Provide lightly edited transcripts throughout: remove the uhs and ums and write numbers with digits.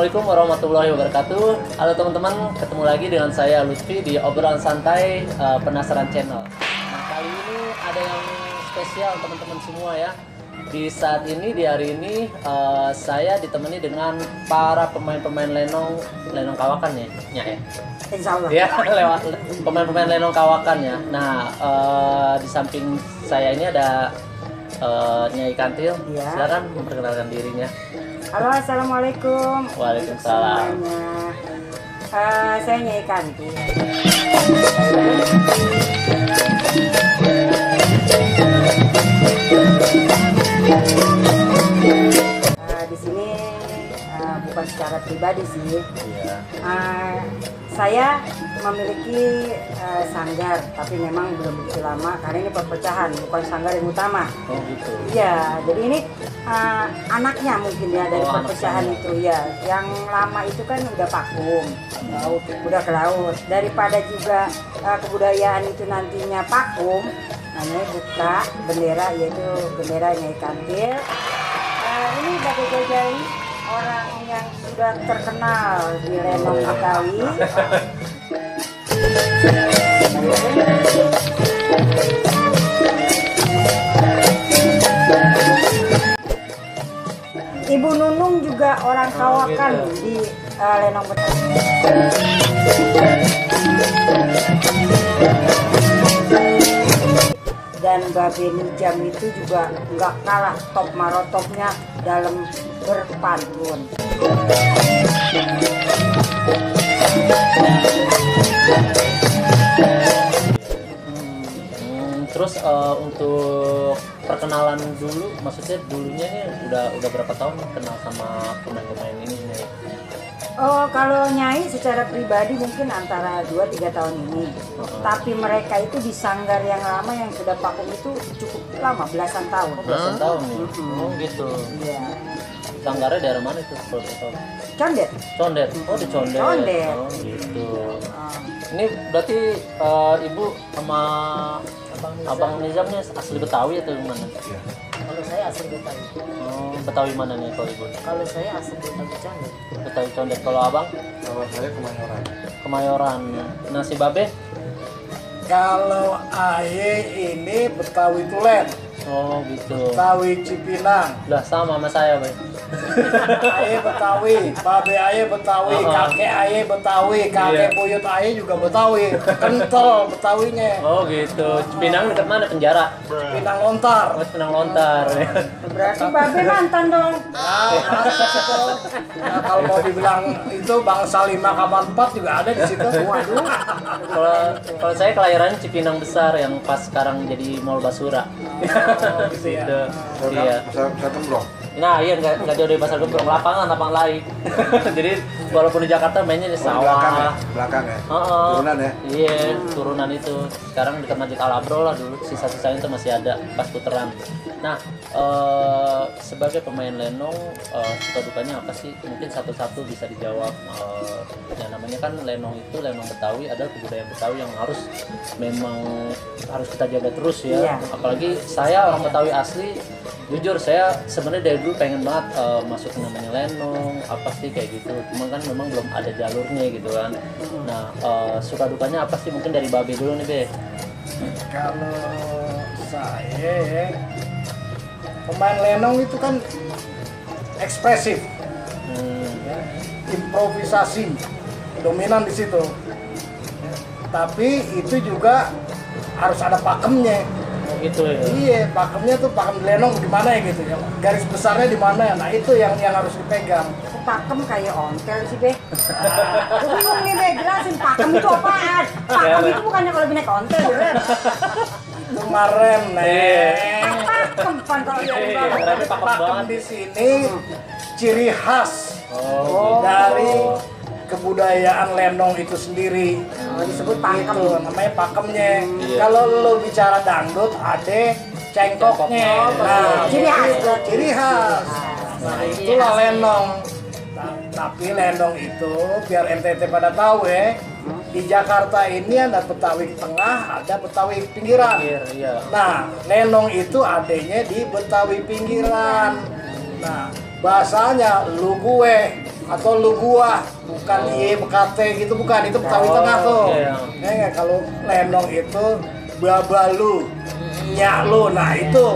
Assalamualaikum warahmatullahi wabarakatuh. Halo teman-teman, ketemu lagi dengan saya Lutfi di obrolan santai Penasaran Channel. Nah, kali ini ada yang spesial teman-teman semua ya. Di saat ini, di hari ini saya ditemani dengan para pemain-pemain lenong kawakan ya. Insya Allah. Ya, lewat pemain-pemain lenong kawakan ya. Nah, di samping saya ini ada Nyai Kantil. Ya. Silakan memperkenalkan dirinya. Halo, assalamualaikum. Waalaikumsalam. Semuanya. Saya Nyai Kantil. Di sini bukan secara pribadi sih. Iya. Saya memiliki sanggar, tapi memang belum begitu lama karena ini perpecahan, bukan sanggar yang utama. Oh gitu. Iya, jadi ini anaknya mungkin ya dari perpecahan anaknya. itu ya. Yang lama itu kan udah vakum, udah ke laut. Daripada juga kebudayaan itu nantinya vakum, namanya buka bendera, yaitu bendera Nyai Kantil. Ini Bapak Jajari, orang yang sudah terkenal di lenong Betawi. Ibu Nunung juga orang kawakan di lenong Betawi. Dan Babe Nijam itu juga nggak kalah top marotopnya dalam berpantun. Terus untuk perkenalan dulu, maksudnya dulunya ini udah berapa tahun kenal sama pemain-pemain ini Nyai? Oh, kalau Nyai secara pribadi mungkin antara 2-3 tahun ini. Tapi mereka itu di sanggar yang lama yang sudah vakum itu cukup lama, belasan tahun. Belasan tahun nih? Oh gitu. Iya. Sanggarnya daerah mana itu? Kalau tahu? Condet. Condet. Oh di Condet. Condet. Oh gitu. Ini berarti ibu sama abang Nizamnya asli Betawi atau gimana? Kalau saya asli Betawi. Oh, Betawi mana nih kalau ibu? Kalau saya asli Betawi Condet. Betawi Condet. Kalau abang? Kalau saya Kemayoran. Kemayoran. Nah si Babe? Kalau Aye ini Betawi Tulen, Oh gitu. Betawi Cipinang. Udah sama saya, Bay. Aye Betawi, Babe Aye Betawi, kakek Aye Betawi, kakek buyut Aye juga Betawi. Kental Betawinya. Oh gitu. Cipinang dekat mana? Penjara. Pinang Lontar. Oh, Pinang Lontar. Berarti Babe mantan dong. Nah, nah, kalau mau dibilang itu bangsa 5 kamar 4 juga ada di situ. Waduh. Kalau saya kelahiran Cipinang besar yang pas sekarang jadi Mall Basura. Gitu ya. Iya. Bisa temblong. Nah iya nggak jauh dari Pasar Gembrong, lapang lari. Jadi walaupun di Jakarta mainnya di sawah. Belakang ya. Heeh. Turunan ya. Iya, turunan itu. Sekarang dekat Masjid Al-Abrol lah dulu, sisa-sisanya itu masih ada pas puteran. Nah, sebagai pemain lenong, suka dukanya apa sih? Mungkin satu-satu bisa dijawab. Ya namanya kan lenong itu, lenong Betawi adalah kebudayaan Betawi yang harus kita jaga terus ya. Iya. Apalagi saya orang Betawi asli, jujur saya sebenarnya dari dulu pengen banget masuk ke namanya lenong, apa sih kayak gitu. Cuma kan memang belum ada jalurnya gitu kan. Nah, suka dukanya apa sih? Mungkin dari Babe dulu nih, Be. Kalau saya ya, pemain lenong itu kan ekspresif, ya, improvisasi dominan di situ. Tapi itu juga harus ada pakemnya. Oh gitu ya. Iya, pakemnya tuh pakem lenong di mana ya gitu ya. Garis besarnya di mana ya. Nah, itu yang harus dipegang. Pakem kayak ontel sih, Be. Aku bingung nih, Be. Jelasin pakem itu apaan? Pakem itu bukannya kalau bineka ontel, Be. Itu maren, Neng. Pakem pan kalau Iya, dari tapi pakem Pakem banget. di sini ciri khas Oh, dari kebudayaan lenong itu sendiri. disebut pakem. Itu namanya pakemnya. Iya. Kalau lo bicara dangdut, ada cengkoknya. Nah, Ciri khas. itu ciri khas. Nah, itulah lenong. Tapi lenong itu biar NTT pada tahu ya, di Jakarta ini ada Betawi Tengah, ada Betawi Pinggiran. Iya. Nah, lenong itu adanya di Betawi Pinggiran. Nah, bahasanya lu gue, atau lu gua, bukan iye bekate gitu, bukan, itu Betawi Tengah tuh. iya. Ya nggak, kalau lenong itu babalu, nyak lu, nah itu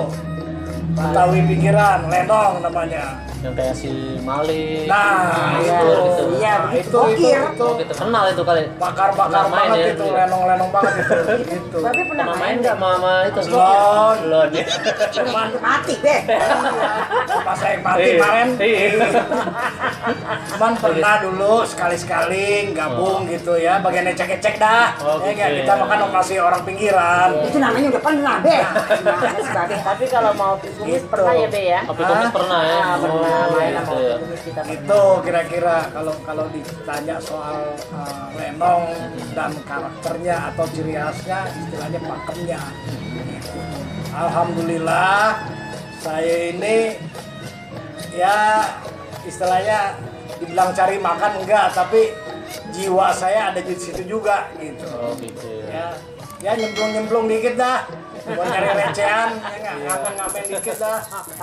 Betawi pinggiran, lenong namanya. Yang kayak si Malik. Nah, Iya, itu. iya, Nah, begitu. Bokir. Oh, gitu. Kenal itu kali. Bakar-bakar Pernah main banget ya, itu, iya. lenong-lenong banget itu. Gitu. Babe pernah Pernah main main nggak sama itu? Belum. Belum ya. Cuman mati deh. pas saya mati Iya. kemarin. Iya. Cuman pernah dulu sekali-sekali gabung gitu ya, bagian ecek-ecek dah. Oh, Ya gitu nggak, ya. kita makan masih orang pinggiran. Itu namanya udah pernah, Be. Gimana sih, Babe? Tapi kalau mau kumis Gitu. pernah ya Be ya? Tapi kumis pernah ya. Ah, pernah main gitu sama ya. kumis kita pernah. Itu kira-kira kalau ditanya soal lenong dan karakternya atau ciri khasnya, istilahnya pakemnya. Gitu. Alhamdulillah saya ini ya istilahnya dibilang cari makan enggak, tapi jiwa saya ada di situ juga gitu. Oh gitu ya. Ya nyemplung-nyemplung dikit dah. Buat nyari recehan, ya nggak, ngamen dikit dah.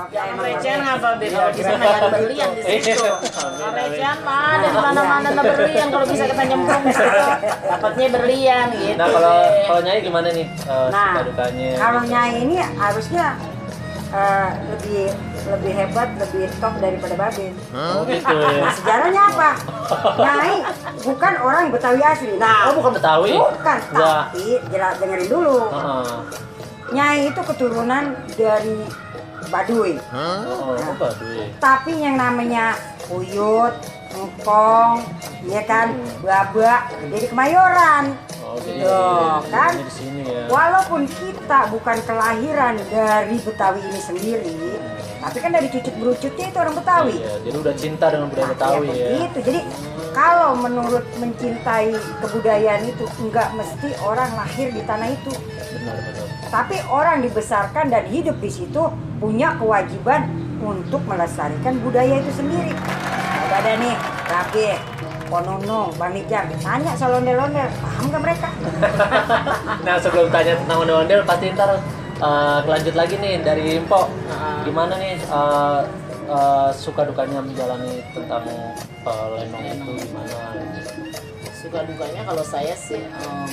Jangan recehan ngapa Be? Iya, Kalau di sana kira-kira ada berlian di situ. Kalau recehan mah ada di mana-mana ada berlian. Kalau bisa kita nyemplung di situ, dapatnya berlian gitu. Nah kalau Be. Nyai gimana nih Nah, suka dukanya? kalau gitu? Nyai ini harusnya lebih hebat, lebih top daripada Babe. Oh gitu ya. Nah, sejarahnya apa? Nyai bukan orang Betawi asli. Nah, Oh bukan Betawi? bukan, Enggak. tapi dengerin dulu. Heeh. Nyai itu keturunan dari Baduy. Oh, Baduy. Tapi yang namanya Uyut, Engkong, ya kan, Babak, jadi Kemayoran. Oh jadi Gitu, kan? di sini ya. Walaupun kita bukan kelahiran dari Betawi ini sendiri, tapi kan dari cucut berucutnya itu orang Betawi. Iya, jadi udah cinta dengan budaya Betawi ya. Begitu. Jadi kalau menurut mencintai kebudayaan itu enggak mesti orang lahir di tanah itu, Benar benar. tapi orang dibesarkan dan hidup di situ punya kewajiban untuk melestarikan budaya itu sendiri. Nah, ada nih, Babe, Pononong, Bang Ijang, tanya soal ondel-ondel, paham nggak mereka? Nah sebelum tanya tentang ondel-ondel pasti ntar lanjut lagi nih dari Info. Gimana nih suka dukanya menjalani tentang lenong itu gimana? Suka dukanya kalau saya sih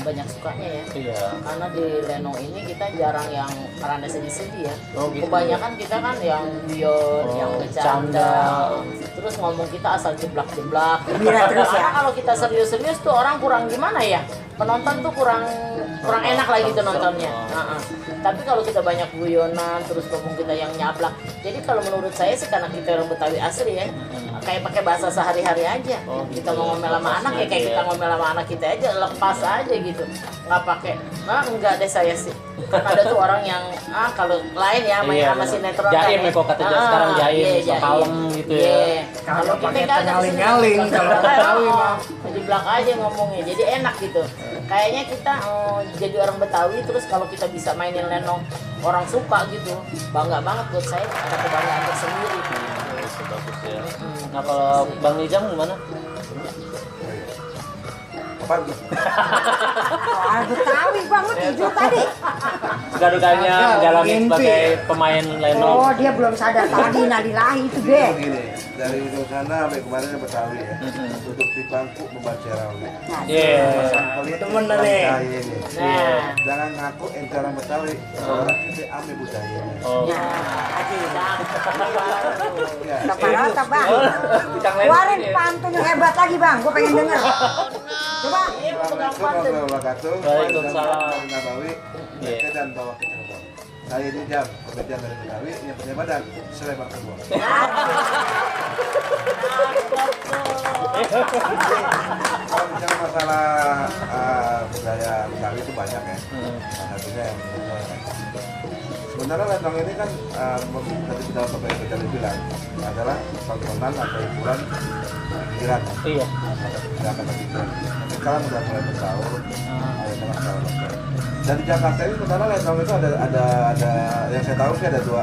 banyak sukanya ya. Iya. Karena di lenong ini kita jarang yang karena sedih-sedih ya. Oh, gitu. Kebanyakan kita kan yang bion, Oh, yang bercanda. bercanda, terus ngomong kita asal jeblak-jeblak. Gembira terus ya. Karena kalau kita serius-serius tuh orang kurang gimana ya? Penonton tuh kurang enak lah gitu nontonnya. Nah, tapi kalau kita banyak guyonan, terus ngomong kita yang nyablak. Jadi kalau menurut saya sih karena kita orang Betawi asli ya, kayak pakai bahasa sehari-hari aja. Oh, Kita gitu. mau ngomel sama anak ya kayak Aja kita ya. ngomel sama anak kita aja, lepas aja gitu. Nggak pakai, nah enggak deh saya sih. Kan ada tuh orang yang kalau lain ya main Iya, sama benar. sinetron Jaim ya, kok kata dia sekarang jaim, iya, bisa kalem gitu ya. Iya. Kalau Kalau pakai kita nggak tengaling-ngaling, kalau Betawi mah. di belakang aja ngomongnya, jadi enak gitu. Kayaknya kita jadi orang Betawi, terus kalau kita bisa mainin lenong orang suka gitu, bangga banget buat saya, ada kebanggaan tersendiri. Itu bagus ya. Nah kalau Bang Ijam gimana? Apaan? Soal Betawi banget tidur tadi. Suka dukanya Agak menjalani mimpi. sebagai pemain lenong. Oh, dia belum sadar tadi nadilahi itu, Be. Begini, dari ujung sana sampai kemarin ke Betawi ya. Duduk di bangku membaca rawi. Nah, Iya. Itu bener nih. Nah, Jangan ngaku ente orang Betawi. Orang kita ame budaya. Oh. ya, Haji, Ya. Rata-rata, Bang. Bintang lenong Keluarin ya. pantun yang hebat lagi, Bang. Gue pengen denger. Coba. Assalamualaikum warahmatullahi wabarakatuh. Waalaikumsalam. Dari Nabawi, Iya. Mekah dan bawa ke Cirebon. Saya ini jam, pekerjaan dari Betawi, yang punya badan, selebar kedua. Kalau bicara masalah budaya Betawi itu banyak ya. Salah satunya yang sebenarnya lenong ini kan tadi kita pakai Betawi bilang adalah tontonan atau hiburan pinggiran. Iya. Tidak akan hiburan. Tapi sekarang sudah mulai bertaur, ada masalah. Dan di Jakarta ini sebenarnya lenong itu ada yang saya tahu sih ada dua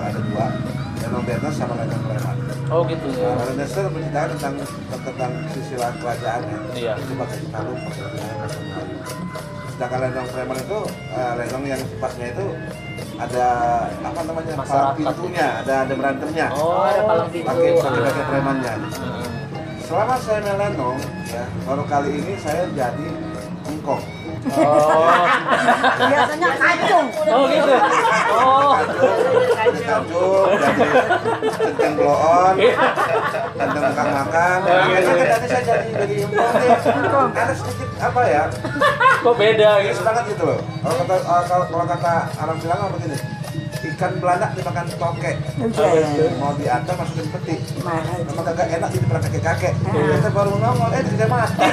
lenong Dennis sama lenong preman. Oh gitu ya. Nah, lenong Dennis itu menceritakan tentang silsilah kerajaan ya. Iya. Itu pakai kalung, pakai benang, pakai kayu. Sedangkan lenong preman itu lenong yang sifatnya itu ada apa namanya palang Masyarakat. pintunya, ada berantemnya. Oh, ada palang pintu. Pakai premannya. selama saya melenong, ya baru kali ini saya jadi engkong. Oh. Biasanya kacung. Oh gitu. Oh. Kacung, jadi kenceng bloon, kenceng makan. Akhirnya tadi saya jadi engkong deh. Ada sedikit apa ya? Kok beda Gitu gitu? banget gitu loh. Kalau kata orang bilang apa begini? Ikan belanak dimakan tokek. Mau diantar masukin peti. Memang agak enak jadi pernah kakek-kakek. Kita baru nongol, tidak mati.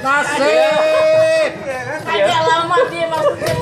Nasib. Iya kan? Agak lama dia maksudnya.